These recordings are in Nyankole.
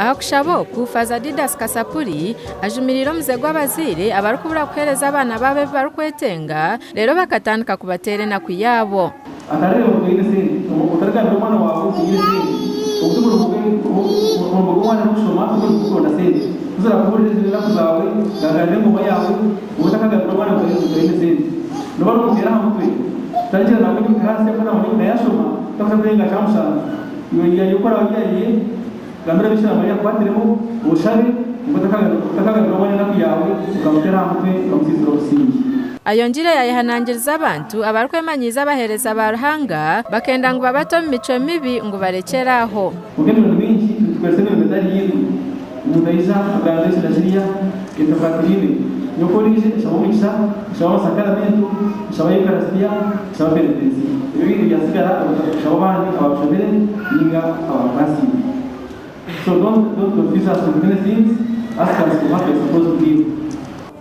Aha kushaba oku, Faaza Didas Kasapuri ajumiriire omuze gw'abazaire abarikubura kuheereza abaana baabo ebi barikwetenga reero bakatandika kubateera enaku yaabo. Akareeba ngu toine sente. Otarigambira omwana waawe ngu toine sente. Ogu ti murimo gwe, omurimo gw'omwana n'okushoma ti kuronda sente. Ku zirakuhurira ezo enaku zaawe, gangana n'engoma yaawe, obwo otakagambira omwana ngu toine sente. Nooba noomuteera aha mutwe. Tarigira nangwa ndi omu kiraasi ahabw'okuba naamanya ngu nawe yashoma, takuza kurenga kyamushanju. Iwe ihayo ku oraabe oyihayiye, gambira Bikira Mariya akukwatireho, oshabe, obwo otakagambira omwana enaku yaawe, okamuteera aha mutwe, okamusiisira obusingye. Ayongiire yaayehanangiriza abantu abarikwemanyiiza abaheereza ba Ruhanga bakenda ngu babate omu micwe mibi ngu barekyere aho. Kwonka emirundi mingi nitukoresa emirimo etari yaitu. Omuntu aija agamba eki na kiriya etakwatiraine. Nyowe ku oraije nshaba omugisha, nshaba amasakaramentu, nshaba Eukaristia, nshaba Penetensiya. Ebyo ebindi byatsigara oshaba abandi abaabishamire ninga abaabibaasiibwe. So don't don't confuse us with many things, ask us for what we are supposed to give.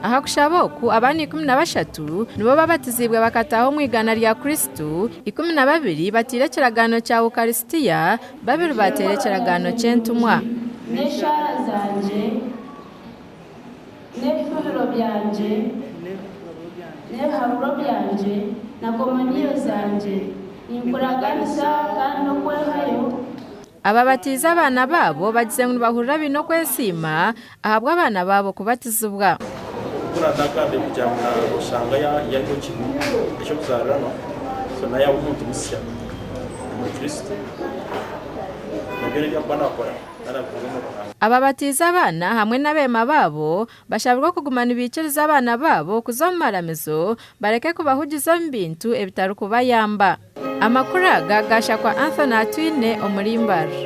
Aha kushaba oku, abaana 13 nibo babatiziibwe bakataaha omu igana rya Kristo, 12 bataire ekiragaano kya Ukaristia, babiri baateera ekiragaano ky'entumwa. N'eshaara zangye, n'ebifubiro byangye, n'ebihaburo byangye, na komuniyo zangye, ninkuraganisa kandi n'okwehayo. Ababatiize abaana baabo bagize ngu nibahurira baine okwesiima ahabw'abaana baabo kubatizibwa. Ku naatagambire kugira ngu na oshanga yariho ekibi eky'okuzaariranwa, so nawe yaaba omuntu musya omuri Kristo, na byona ebi arikuba naakora naaba nabikora omuri Ruhanga. Ababatiize abaana hamwe n'abeema baabo bashabirwe okuguma nibaikiriza abaana baabo kuza omu maramizo bareke kubahugiza omu bintu ebitarikubayamba. Amakuru aga gaashakwa Anthony Atwine omuri Mbarara.